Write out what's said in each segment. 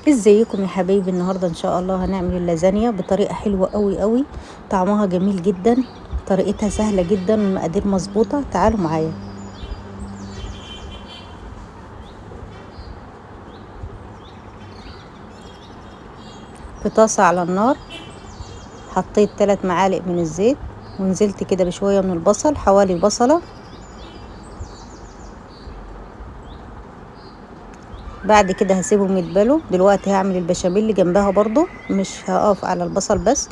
ازيكم يا حبايبي؟ النهارده ان شاء الله هنعمل اللازانيا بطريقة حلوة قوي قوي، طعمها جميل جدا، طريقتها سهلة جدا والمقادير مظبوطة. تعالوا معايا. في طاسه على النار حطيت 3 معالق من الزيت، ونزلت كده بشوية من البصل، حوالي بصله. بعد كده هسيبهم يتبلوا. دلوقتي هعمل البشاميل اللي جنبها برضو، مش هقف على البصل بس.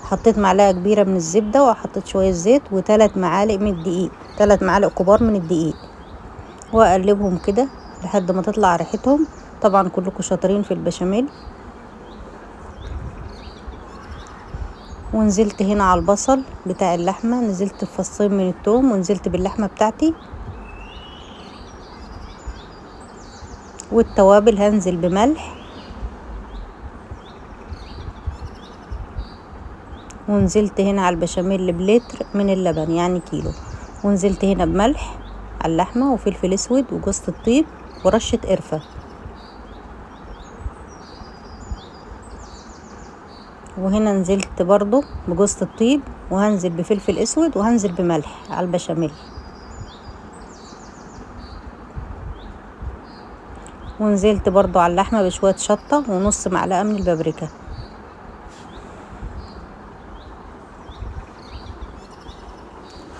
حطيت معلقه كبيرة من الزبدة، وحطيت شوية زيت، و3 معالق من الدقيق، 3 معالق كبار من الدقيق، واقلبهم كده لحد ما تطلع ريحتهم. طبعا كلكم شاطرين في البشاميل. ونزلت هنا على البصل بتاع اللحمة، نزلت بفصين من الثوم، ونزلت باللحمه بتاعتي. والتوابل هنزل بملح، ونزلت هنا على البشاميل بلتر من اللبن يعني كيلو، ونزلت هنا بملح على اللحمة وفلفل اسود وجوزة الطيب ورشه قرفه. وهنا نزلت برضو بجوزة الطيب، وهنزل بفلفل اسود، وهنزل بملح على البشاميل. ونزلت برضو على اللحمة بشوية شطة ونص معلقة من البابريكا.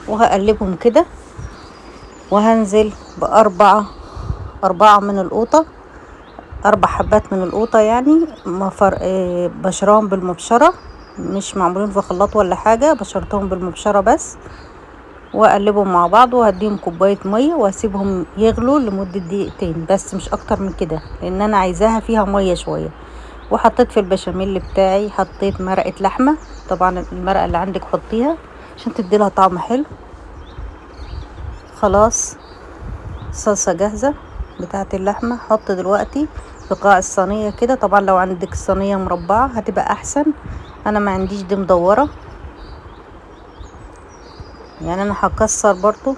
وهقلبهم كده، وهنزل بأربعة من القوطة، 4 حبات من القوطة، يعني بشرهم بالمبشرة، مش معمولين في خلاط ولا حاجة، بشرتهم بالمبشرة بس. واقلبهم مع بعض، وهديهم كوباية مية، واسيبهم يغلوا لمدة دقيقتين بس، مش اكتر من كده، لان انا عايزاها فيها مية شوية. وحطيت في البشاميل بتاعي، حطيت مرقه لحمه، طبعا المرقه اللي عندك حطيها عشان تدي لها طعم حلو. خلاص الصلصه جاهزة بتاعه اللحمة. حط دلوقتي في قاع الصينية كده. طبعا لو عندك صينية مربعه هتبقى احسن، انا ما عنديش، دي مدورة، يعني انا هكسر برضو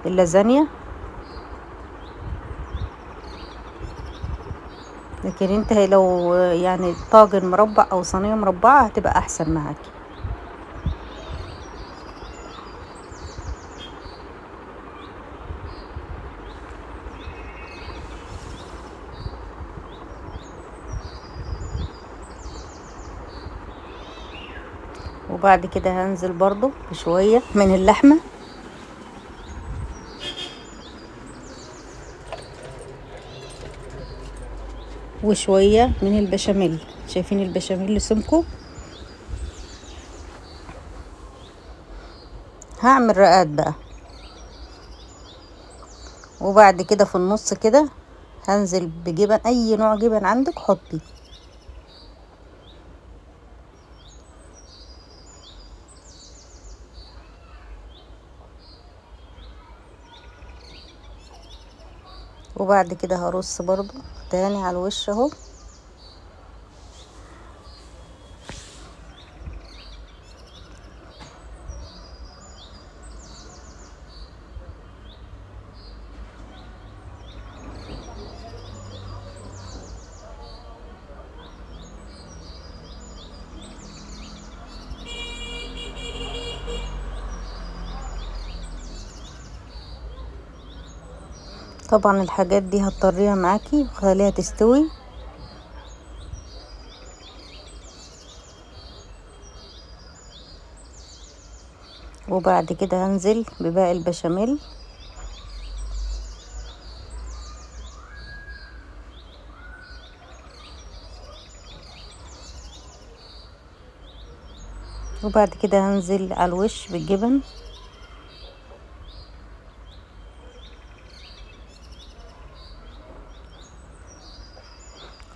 اللازانيا، لكن انت لو يعني طاجن مربع او صينية مربعه هتبقى احسن معاكي. وبعد كده هنزل برضو بشوية من اللحمة، وشوية من البشاميل. شايفين البشاميل سمكو؟ هعمل رقات بقى. وبعد كده في النص كده هنزل بجبن، اي نوع جبن عندك حطي. وبعد كده هرص برضو تاني على الوش اهو. طبعا الحاجات دي هتطريها معاكي وخليها تستوي. وبعد كده هنزل بباقي البشاميل. وبعد كده هنزل على الوش بالجبن.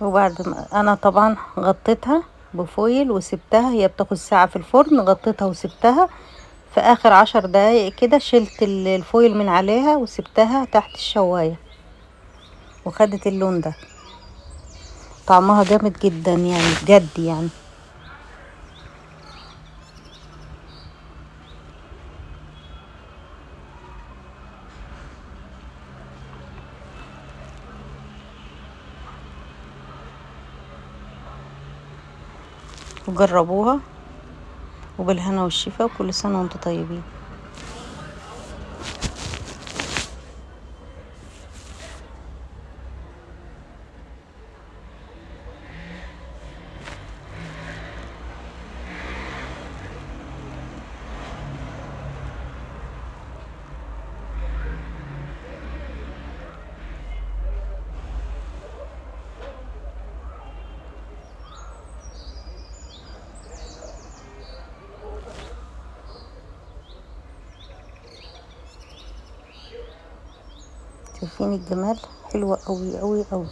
وبعد ما انا طبعا غطيتها بفويل وسبتها، هي بتاخد ساعة في الفرن، غطيتها وسبتها في اخر 10 دقايق كده، شلت الفويل من عليها وسبتها تحت الشواية، وخدت اللون ده. طعمها جامد جدا يعني بجد يعني. وجربوها، وبالهنا والشفا، وكل سنة وانتم طيبين. شايفين الجمال؟ حلوة قوي قوي قوي.